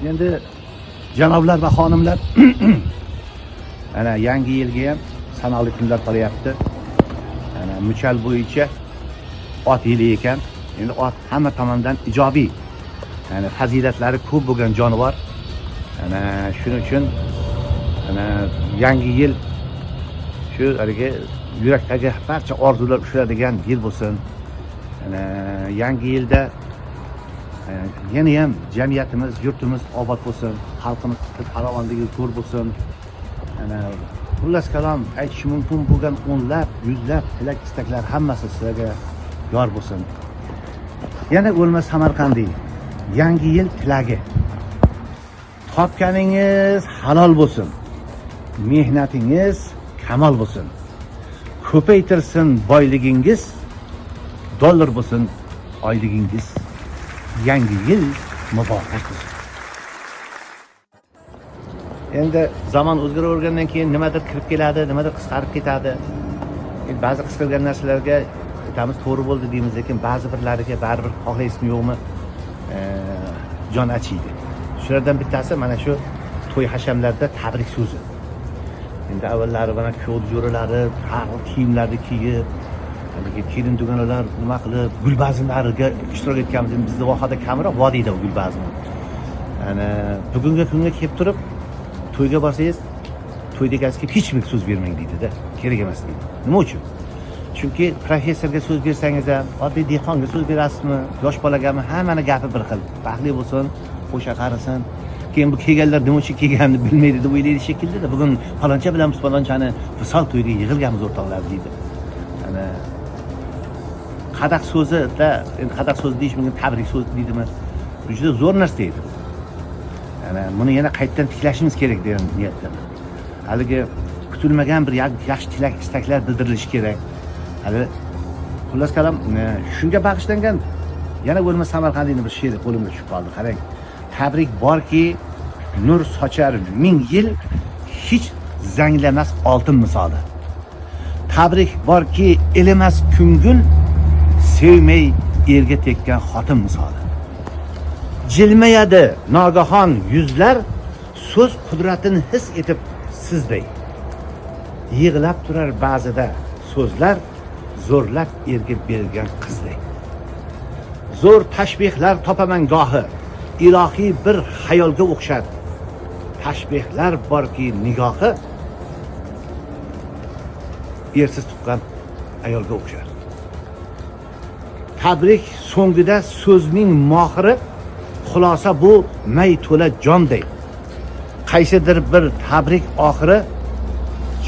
Endi janoblar va xonimlar, ana yangi yilga ham sanoqli kunlar qolyapti. Ana muchal bo'yicha ot yili ekan. Endi ot hamma tomondan ijobiy, ya'ni fazilatlari ko'p bo'lgan jonivor. Ana shuning uchun ana yangi yil shu haligi yurakdagi barcha orzular ushaladigan yil bo'lsin. Ana yangi yilda yana ham jamiyatimiz, yurtimiz obod bo'lsin, xalqimiz farovonligi ko'r bo'lsin. Ana xullas kalom, aytish mumkin bo'lgan o'nlab, yuzlab tilak istaklar hammasi sizlarga yor bo'lsin. Yana o'lmas Samarqandiy yangi yil tilagi: topganingiz halol bo'lsin, mehnatingiz kamol bo'lsin, ko'paytirsin boyligingiz, dollar bo'lsin oyligingiz. Yangi yil muborak bo'lsin. Endi zamon o'zgaravergandan keyin nimadir kirib keladi, nimadir qisqarib ketadi. Endi ba'zi qisqargan narsalarga aytamiz, to'g'ri bo'ldi deymiz, lekin ba'zi birlariga baribir, xohlaysizmi yo'qmi, jon achiydi. Shulardan bittasi mana shu to'y hashamlarda tabrik so'zi. Endi avvallari mana kuyov jo'ralari har xil kiyimlarni kiyib, haligi kelin dugonalar nima qilib, gulbazmlariga ishtirok etganmiz. Endi bizni vohada kamroq, vodiyda u gulbazm. Ana bugungi kunga kelib turib to'yga borsangiz, to'yda egasi kelib, "Hech kimga so'z bermang", deydida, "Kerak emas", deydi. Nima uchun? Chunki professorga so'z bersangiz ham, oddiy dehqonga so'z berasizmi, yosh bolagami, hammani gapi bir xil: baxtli bo'lsin, qo'sha qarisin. Keyin bu kelganlar nima uchun kelganini bilmaydi deb o'ylaydi shekillida. "Bugun faloncha bilan biz falonchani visol to'yiga yig'ilganmiz, o'rtoqlar", deydi. Ana qadah so'zida, endi qadah so'zi deyish mumkin, tabrik so'zi deydimi, bu juda zo'r narsa edi. Ana buni yana qaytadan tiklashimiz kerak degan niyatdaman. Haligi kutilmagan bir yaxshi tilak istaklar bildirilishi kerak hali. Xullas kalom, shunga bag'ishlangan yana o'lmas Samarqandiyni bir she'ri qo'limga tushib qoldi. Qarang: tabrik borki, nur sochar ming yil, hech zanglamas oltin misoli. Tabrik borki, ilimas ko'ngil, sevmay erga tekkan xotin misoli. Jilmayadi nogahon yuzlar, so'z qudratini his etib sizday. Yig'lab turar ba'zida so'zlar, zo'rlab erga berilgan qizday. Zo'r tashbehlar topaman gohi, ilohiy bir xayolga o'xshar. Tashbehlar borki, nigohi ersiz tuqqan ayolga o'xshar. Tabrik so'ngida so'zning mohiri, xulosa bu may to'la jonday. Qaysidir bir tabrik oxiri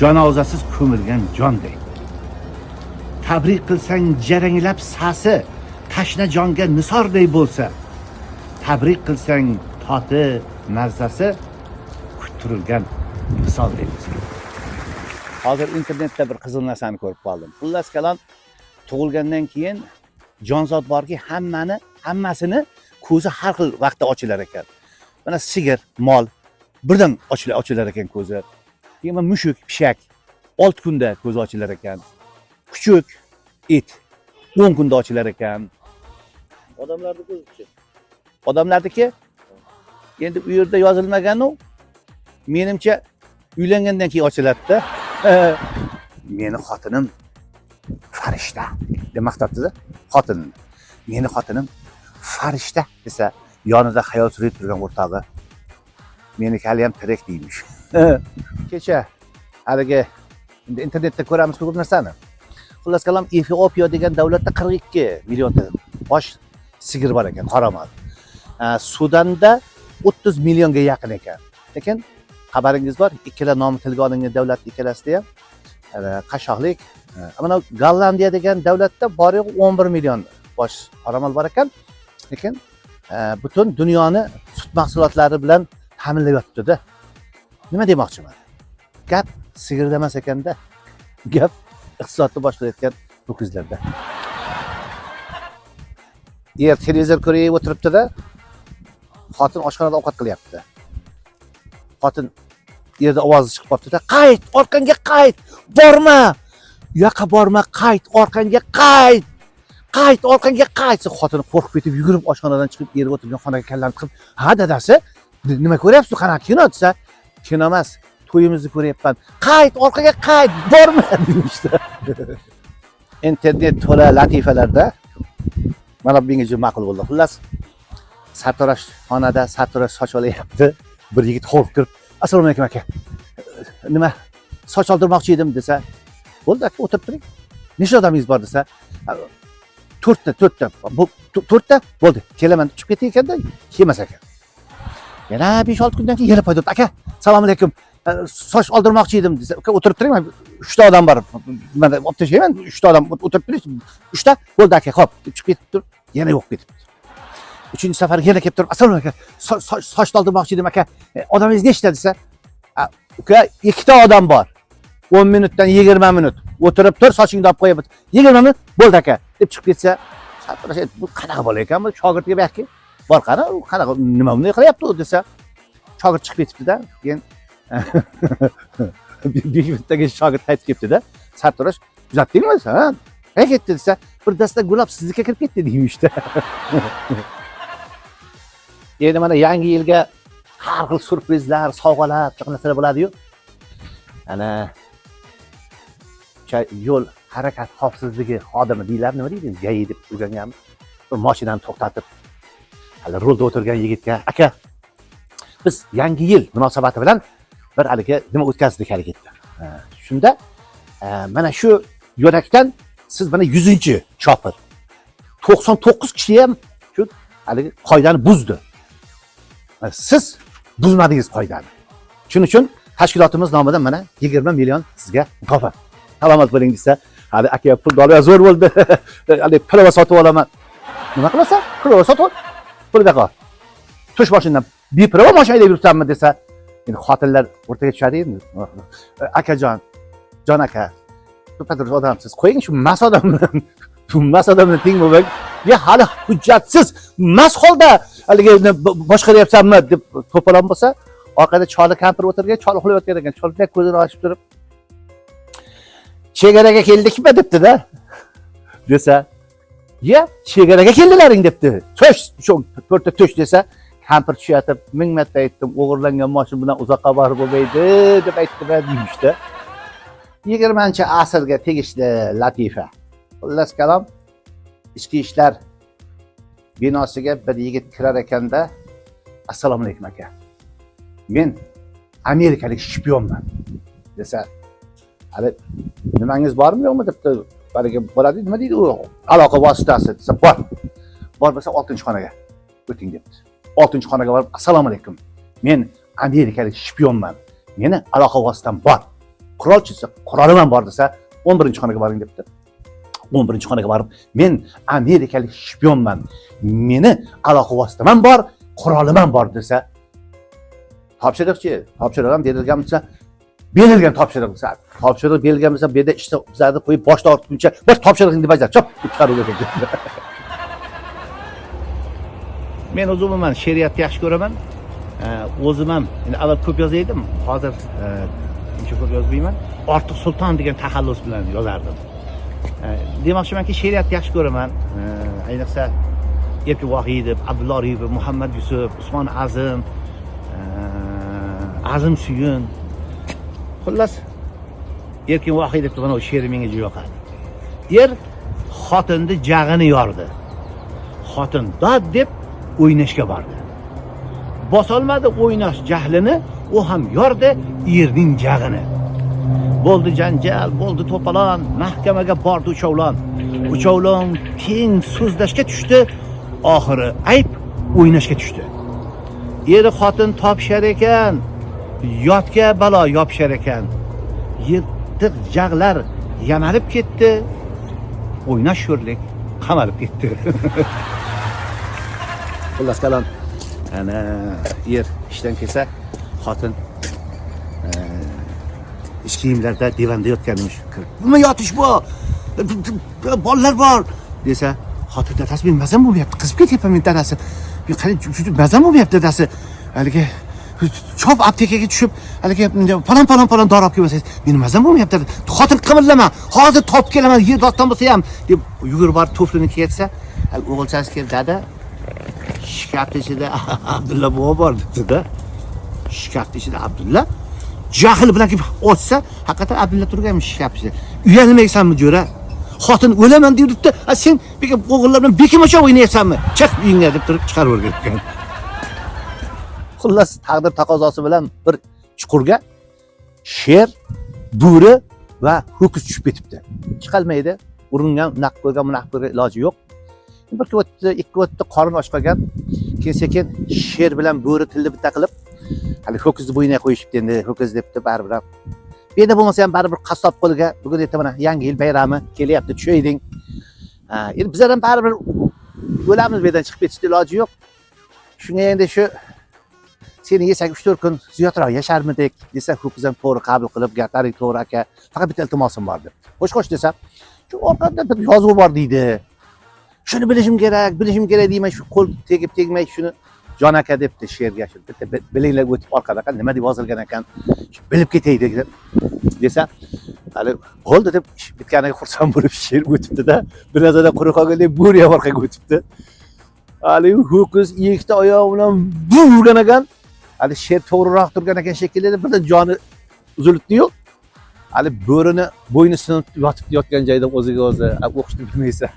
janozasiz ko'milgan jonday. Tabrik qilsang jaranglab sasi, tashna jonga nisorday bo'lsa. Tabrik qilsang toti mazzasi, kuttirilgan visolday bo'lsa. Hozir internetda bir qiziq narsani ko'rib qoldim. Xullas kalom, tug'ilgandan keyin jonzot borki, hammani hammasini ko'zi har xil vaqtda ochilar ekan. Mana sigir, mol birdan ochilar ekan ko'zi. Keyin mana mushuk, pishak 6 kunda ko'zi ochilar ekan. Kuchuk, it 10 kunda ochilar ekan. Odamlarni ko'zichi? Odamlarniki endi u yerda yozilmaganu, menimcha uylangandan keyin ochiladida. "Meni xotinim farishta", deb maqtabdida xotinini. "Meni xotinim farishta", desa, yonida xayol surib turgan o'rtog'i, "Meniki haliyam tirik", deymish. Kecha haligi endi internetda ko'ramiz ko'p narsani. Xullas kalom, Efiopiya degan davlatda 42 millionta bosh sigir bor ekan, qoramol. Sudanda 30 millionga yaqin ekan. Lekin xabaringiz bor, ikkala nomi tilga olingan davlat ikkalasida ham qashshoqlik. Mana Gollandiya degan davlatda bor yo'g'i 11 million bosh qoramol bor ekan, lekin butun dunyoni sut mahsulotlari bilan ta'minlab yotibdida. Nima demoqchiman? Gap sigirda emas ekanda, gap iqtisodni boshqarayotgan ho'kizlarda. Er televizor ko'rib o'tiribdida, xotin oshxonada ovqat qilyapti. Xotin yerda ovozi chiqib qolibdida: "Qayt, orqangga qayt, borma u yoqqa, borma, qayt, orqangga qayt, qayt, orqangga qayt!" Xotini qo'rqib ketib, yugurib oshxonadan chiqib, erga o'tirgan xonaga kallani tiqib, "Ha, dadasi, Nima ko'ryapsiz, qanaqa kino desa, kino emas, to'yimizni ko'ryapman. Qayt, orqaga qayt, borma deymishda. Internet to'la latifalarda mana bu menga juda ma'qul bo'ldi. Xullas, sartarosh xonada sartarosh soch olyapti. Bir yigit hovliqib kirib, assalomu alaykum aka. Nima, soch oldirmoqchi edim desa, bo'ldi aka, o'tirib turing. Nechta odamingiz bor desa, to'rtta, to'rtta, bu to'rtta bo'ldi, kelaman deb chiqib ketgan ekanda, kelmas ekan. Yana 5-6 kundan keyin yana paydo bo'ldi. Aka, assalomu alaykum. Soch oldirmoqchi edim desa, aka, o'tirib turing, man 3 ta odam bor. Nimada olib tashlayman, 3 ta odam o'tirib turing. 3 ta bo'ldi aka, xo'p, deb chiqib ketib turib, yana yo'q ketibdi. Uchinchi safar yana kelib turib, assalomu alaykum. Soch oldirmoqchi edim aka. Odamingiz nechta desa, uka, 2 ta odam bor. 10 minutdan 20 minut o'tirib tur, sochingni olib qo'yib, 20 minut bo'ldi aka deb chiqib ketsa, sartarosh aytdi, bu qanaqa bola ekan bu, shogirdga buyoqqa bor, qani, u qanaqa, nima bunday qilyapti u desa, shogird chiqib ketibdida. Keyin 5 minutdan keyin shogird qaytib kelibdida, sartarosh kuzatdingmi desa, ha, qayerga ketdi desa, bir dasta gulob siznikiga kirib ketdi deymishda. Endi mana yangi yilga har xil syurprizlar, sovg'alar, shunaqa narsalar bo'ladiyu. Ana o'sha yo'l harakat xavfsizligi xodimi deyiladi, nima deydi, ГАИ deb o'rganganmiz. Bir mashinani to'xtatib, hali rulda o'tirgan yigitga, aka, biz yangi yil munosabati bilan bir haligi nima o'tkazdik harakatda. Shunda mana shu yo'lakdan siz mana 100-shopir, 99 kishi ham shu haligi qoidani buzdi. Siz buzmadingiz qoidani, shuning uchun tashkilotimiz nomidan mana 20 million sizga mukofot, salomat bo'ling desa, hali aka, pulni olib zo'r bo'ldi, haligi pilova sotib olaman. Nima qilasan pilova sotib ol, pul buyoqqa tush boshingdan, bepravo mashina haydab yuribsanmi desa, endi xotinlar o'rtaga tushadi. Endi akajon, jon aka, to'ppa odamsiz, qo'ying shu mast odam bilan, shu mast odam bilan teng bo'lmang. Ya hali hujjatsiz mast holda haligi boshqaryapsanmi deb to'polon bo'lsa, orqada choli kampir o'tirgan, chol uxlayotgan ekan. Chol bunday ko'zini ochib turib, chegaraga keldikmi debdida desa, ya chegaraga keldilaring debdi, tush shu to'rtta tush desa, kampir tushayotib, ming marta aytdim, o'g'irlangan moshin bilan uzoqqa borib bo'lmaydi deb aytdim deymishda. 20-asrga tegishli latifa. Xullas kalom, ichki ishlar binosiga bir yigit kirar ekanda, assalomu alaykum aka, men amerikalik shpionman desa, hali nimangiz bormi yo'qmi debdi. Haligi bo'ladi, nima deydi u, aloqa vositasi desa, bor, bor bo'lsa oltinchi xonaga o'ting debdi. Oltinchi xonaga borib, assalomu alaykum, men amerikalik shpionman, meni aloqa vositam bor, qurolchi desa, qurolim ham bor desa, 11-xonaga boring debdi. 11-xonaga borib, men amerikalik shpionman, meni aloqa vositam ham bor, qurolim ham bor desa, topshiriqchi, topshiriq ham berilgan desa, berilgan topshiriq desa, topshiriq berilgan bo'lsa, bu yerda ishni bizlarni qo'yib boshda ortguncha bir topshirig'ingni bajar, chop deb chiqarib ekan. Men o'zim umuman she'riyatni yaxshi ko'raman. O'zim ham endi avval ko'p yozardim, hozir uncha ko'p yozmayman. Ortiq Sulton degan taxallus bilan yozardim. Demoqchimanki, she'riyatni yaxshi ko'raman. Ayniqsa Erkin Vohidov, Abdulla Oripov, Muhammad Yusuf, Usmon Azim, Azim Suyun. Xullas, Erkin Vohidovni mana she'ri menga juda yoqadi. Er xotinni jag'ini yordi, xotin dod deb o'ynashga bordi, bosolmadi o'ynash jahlini, u ham yordi erning jag'ini. Bo'ldi janjal, bo'ldi to'polon, mahkamaga bordi uchovlon. Uchovlon teng so'zlashga tushdi, oxiri ayb o'ynashga tushdi. Er xotin topishar ekan, yotga balo yopishar ekan, yirtiq jag'lar yamalib ketdi, o'ynash sho'rlik qamalib ketdi. Xullas kalom, ana er ishdan kelsa, xotin ich kiyimlarda divanda yotgan emish. Kirib, nima yotish bu, bolalar bor desa, xotin, dadasi, men mazam bo'lmayapti, qizib ketyapman men, dadasi. Men qarang, juda mazam bo'lmayapti, dadasi. Haligi chop aptekaga tushib, haligi falon falon falon dori olib kelmasangiz, meni mazam bo'lmayapti. Xotin, qimirlama, hozir topib kelaman, yer doston bo'lsa ham deb yugurib borib tuflini kiyatsa, o'g'ilchasi kelib, dada. Shkafni ichida Abdulla buva bor debdi-da. Shkafni ichida Abdulla jahl bilan kelib ochsa, haqiqatan Abdulla turganmish shkaf ichida. Uyalmaysanmi jo'ra? Xotin o'laman deyuribdi, a sen o'g'illar bilan bekinmachoq o'ynayapsanmi? Chiq uyingga deb turib chiqarib yuborgan ekan. Xullas, taqdir taqozosi bilan bir chuqurga sher, bo'ri va ho'kiz tushib ketibdi. Chiqolmaydi. Uringan, unaqa ko'rgan, bunaqa ko'rgan, iloji yo'q. Bir kun o'tdi, ikki o'tdi, qorin och qolgan. Keyin sekin sher bilan bo'ri tilni bitta qilib, hali ho'kizni bo'yniga qo'yishibdi endi, ho'kiz debdi baribir ham. Bu yerda bo'lmasa ham baribir qassob qo'liga bugun erta mana yangi yil bayrami kelyapti, tushayding. Ha, endi bizlar ham baribir o'lamiz, bu yerdan chiqib ketishni iloji yo'q. Shunga endi shu seni yesak 3-4 kun ziyodroq yasharmidik desa, ho'kiz ham to'g'ri qabul qilib, gaplaring to'g'ri aka, faqat bitta iltimosim bor deb. Xo'sh, xo'sh desam, shu orqada bir yozuv bor deydi. Shuni bilishim kerak, bilishim kerak deyman, shu qo'l tegib tegmay shuni jon aka debdi sherga, shu bitta bilinglar o'tib orqada nima deb yozilgan ekan, shu bilib ketay desa, hali bo'ldi deb ish bitganiga xursand bo'lib sher o'tibdi-da, biroz quruq qolgandek bo'ri ham orqaga o'tibdi. Hali ho'kiz ikkita oyog'i bilan urgan ekan. Hali sher to'g'riroq turgan ekan shekilli, birdan joni uzilibdi-yu. Hali bo'rini bo'yni sinib yotibdi, yotgan joyida o'ziga o'zi o'qishni bilmaysan.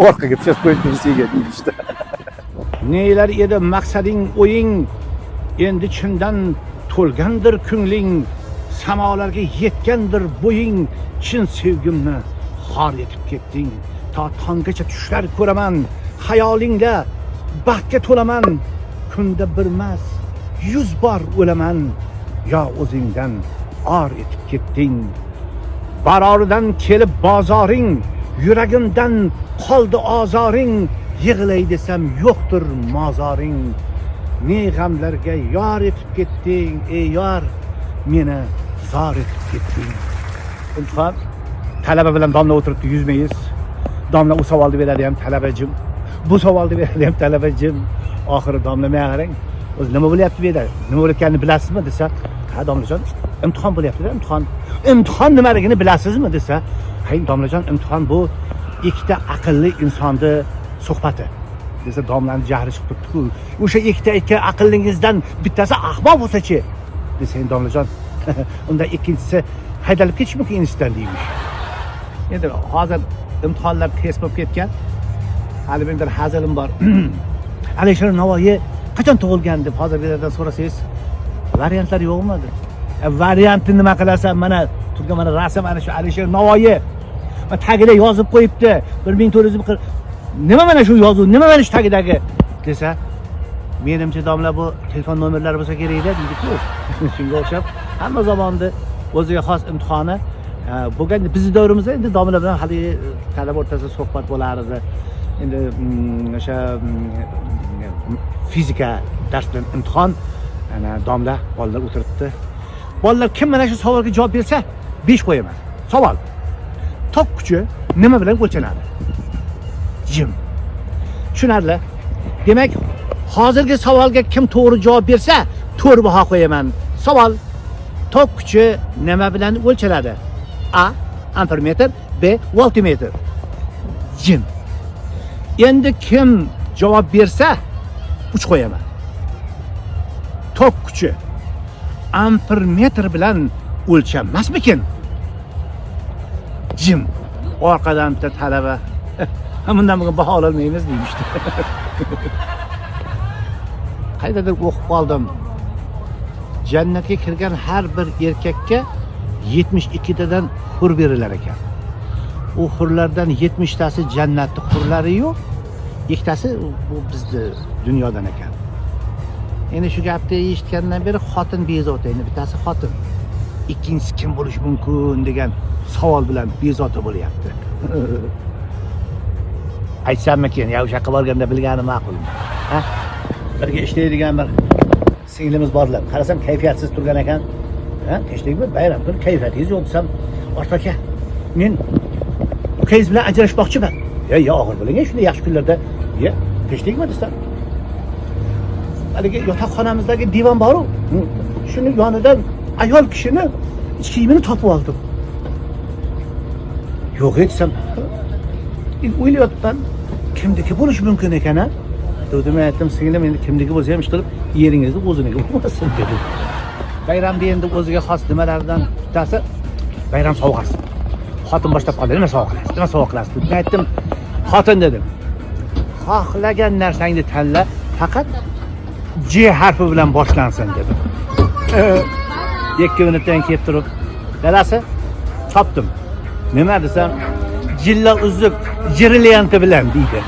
Orqaga tushib qo'yibdi senga deyishdi. Nelar edi maqsading, o'ying, endi chindan to'lgandir ko'ngling, samolarga yetgandir bo'ying, chin sevgimni xor etib ketding. To tonggacha tushlar ko'raman, xayolingda baxtga to'laman, kunda birmas 100 bor o'laman, yo o'zingdan or etib ketding. Baroridan kelib bozoring, yuragimdan qoldi ozoring, yig'lay desam yo'qdir mozoring. Ne g'amlarga yor etib ketding, ey yor, meni zor etib ketding. Imtihon talaba bilan domla o'tiribdi yuzma-yuz. Domla u savolni beradi ham talaba jim, bu savolni beradi ham talaba jim. Oxiri domla menga qarang, o'zi nima bo'lyapti bu yerda, nima bo'layotganini bilasizmi desa, ha domlajon, imtihon bo'lyapti-da, imtihon. Imtihon nimaligini bilasizmi desa, hay domlajon, imtihon bu ikkita aqlli insonni suhbati desa, domlani jahli chiqib turibdi-ku. O'sha ikkita ikki aqllingizdan bittasi ahmoq bo'lsa-chi desa, endi domlajon, unda ikkinchisi haydalib ketishi mumkin institutdan deymish. Endi hozir imtihonlar tez bo'lib ketgan. Hali menda bir hazilim bor. Alisher Navoiy qachon tug'ilgan deb hozirgilardan so'rasangiz, variantlar yo'qmi deb. Variantni nima qilasan? Mana turgan mana rasm, ana shu Alisher Navoiy. Mana tagida yozib qo'yibdi. 1440. Nima mana shu yozuv? Nima mana shu tagidagi desa, menimcha domla bu telefon nomerlari bo'lsa kerak-da deydi-ku. Shunga o'xshab hamma zamonni o'ziga xos imtihoni bo'lgan. Bizni davrimizda endi domla bilan hali talaba o'rtasida suhbat bo'lardi. Endi o'sha fizika darsidan imtihon, ana domla bolalar o'tiribdi. Bolalar kim mana shu savolga javob bersa 5 qo'yaman. Savol: tok kuchi nima bilan o'lchanadi? Jim. Tushunarli. Demak, hozirgi savolga kim to'g'ri javob bersa, 4 baho qo'yaman. Savol: tok kuchi nima bilan o'lchanadi? A. Ampermetr, B. Voltmetr. Jim. Endi kim javob bersa 3 qo'yaman. Tok kuchi ampermetr bilan o'lchanmasmikin? Jim. Orqadan bitta talaba, bundan bugun baho ololmaymiz deyishdi. Qayerdadir o'qib qoldim. Jannatga kirgan har bir erkakka 72 tadan hur berilar ekan. U hurlardan 70 tasi jannatning hurlari yo'q, ikkitasi bu bizni dunyodan ekan. Endi shu gapni eshitgandan beri xotin bezovta, endi bittasi xotin, ikkinchisi kim bo'lishi mumkin degan savol bilan bezovta bo'lyapti. Aytsammikin, ya o'sha yoqqa borganda bilganim ma'qulmi? Ha? Birga ishlaydigan bir singlimiz borlar. Qarasam kayfiyatsiz turgan ekan. Ha, tinchlikmi? Bayram kuni kayfiyatingiz yo'q desam, Ortiq aka, men ukangiz bilan ajrashmoqchiman. Ya, ya og'ir bo'ling, shunday yaxshi kunlarda. Ya, tinchlikmi desam, haligi yotoqxonamizdagi divan bor-u, shuni yonidan ayol kishini ich kiyimini topib oldim. Yo'q desam, o'ylayapman, kimniki bo'lishi mumkin ekan a? Dedim, men aytdim, singlim, endi kimniki bo'lsa ham, ishqilib yeringizni o'ziniki bo'lmasin, dedim. Bayramda endi o'ziga xos nimalardan bittasi bayram sovg'asi. Xotin boshlab qoldi, nima sovg'a qilasiz, nima sovg'a qilasiz deb. Men aytdim, xotin, dedim, xohlagan narsangni tanla, faqat J harfi bilan boshlansin, dedim. 2 minutdan kelib turib, dadasi, topdim, nima desam, jilla uzuk brillianti bilan, deydi.